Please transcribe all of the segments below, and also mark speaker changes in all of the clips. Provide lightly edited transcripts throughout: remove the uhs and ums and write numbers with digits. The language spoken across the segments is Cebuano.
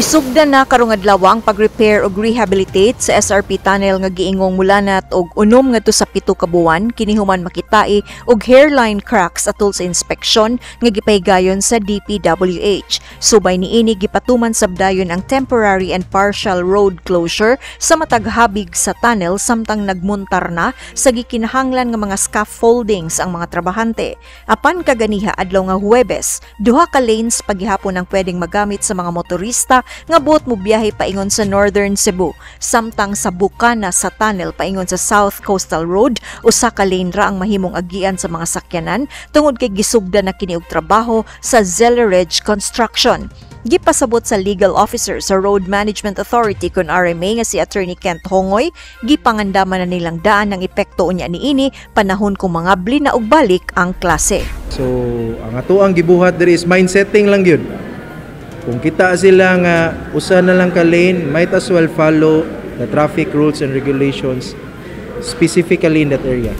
Speaker 1: Gisugdan na karong adlaw ang pag-repair ug rehabilitate sa SRP tunnel nga giingong mulanat og 6 ngadto sa 7 ka buwan kini human makitai og hairline cracks atol sa inspeksyon nga gipahigayon sa DPWH. Subay niini, gipatuman sab dayon ang temporary and partial road closure sa matag habig sa tunnel samtang nagmuntar na sa gikinahanglan nga mga scaffoldings ang mga trabahante. Apan kaganiha, adlaw nga Huwebes, duha ka lanes pagihapon ang pwedeng magamit sa mga motorista nga buot mo biyahe paingon sa Northern Cebu. Samtang sa bukana sa tunnel paingon sa South Coastal Road, usa ka lane ra ang mahimong agian sa mga sakyanan tungod kay gisugdan na kini og trabaho sa Zelleridge Construction. Gipasabot sa legal officer sa Road Management Authority kon RMA nga si Attorney Kent Hongoy, gipangandaman na nilang daan ang epekto unya niini panahon kung mangabli na og balik ang klase.
Speaker 2: So, ang atoang gibuhat diri is mindsetting lang gyud. Kung kita sila nga usa na lang ka lane, might as well follow the traffic rules and regulations specifically in that area.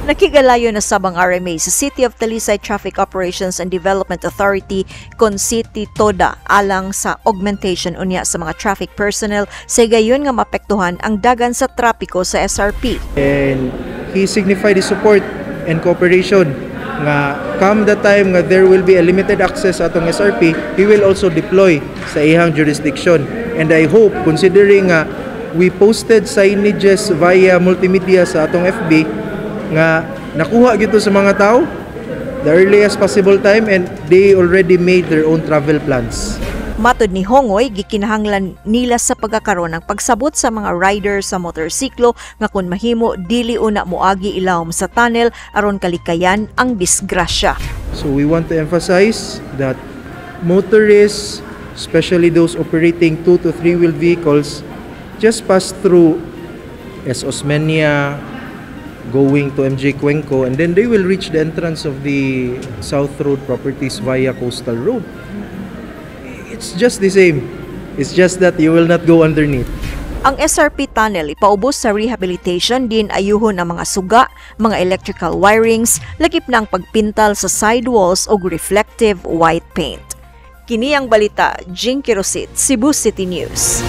Speaker 1: Nakigalayo na sab ang RMA sa City of Talisay Traffic Operations and Development Authority kon City TODA alang sa augmentation unya sa mga traffic personnel sa higayon nga maapektuhan ang dagan sa trapiko sa SRP.
Speaker 2: And he signified his support and cooperation nga come the time nga there will be a limited access atong SRP, he will also deploy sa iyang jurisdiction. And I hope, considering nga we posted signages via multimedia sa atong FB, nga nakuha gyud to sa mga tao the earliest possible time and they already made their own travel plans.
Speaker 1: Matod ni Hongoy, gikinahanglan nila sa pagkakaroon ng pagsabot sa mga rider sa motorsiklo nga kung mahimo dili una moagi ilawom sa tunnel aron kalikayan ang disgrasya.
Speaker 2: So we want to emphasize that motorists, especially those operating two to three wheel vehicles, just pass through S. Osmeña, going to MJ Cuenco, and then they will reach the entrance of the South Road Properties via Coastal Road. It's just the same. It's just that you will not go underneath.
Speaker 1: Ang SRP tunnel ipaubos sa rehabilitation din ayuhon ang mga suga, mga electrical wirings, lakip na ang pagpintal sa sidewalls ug reflective white paint. Kini ang balita, Jinky Rosit, Cebu City News.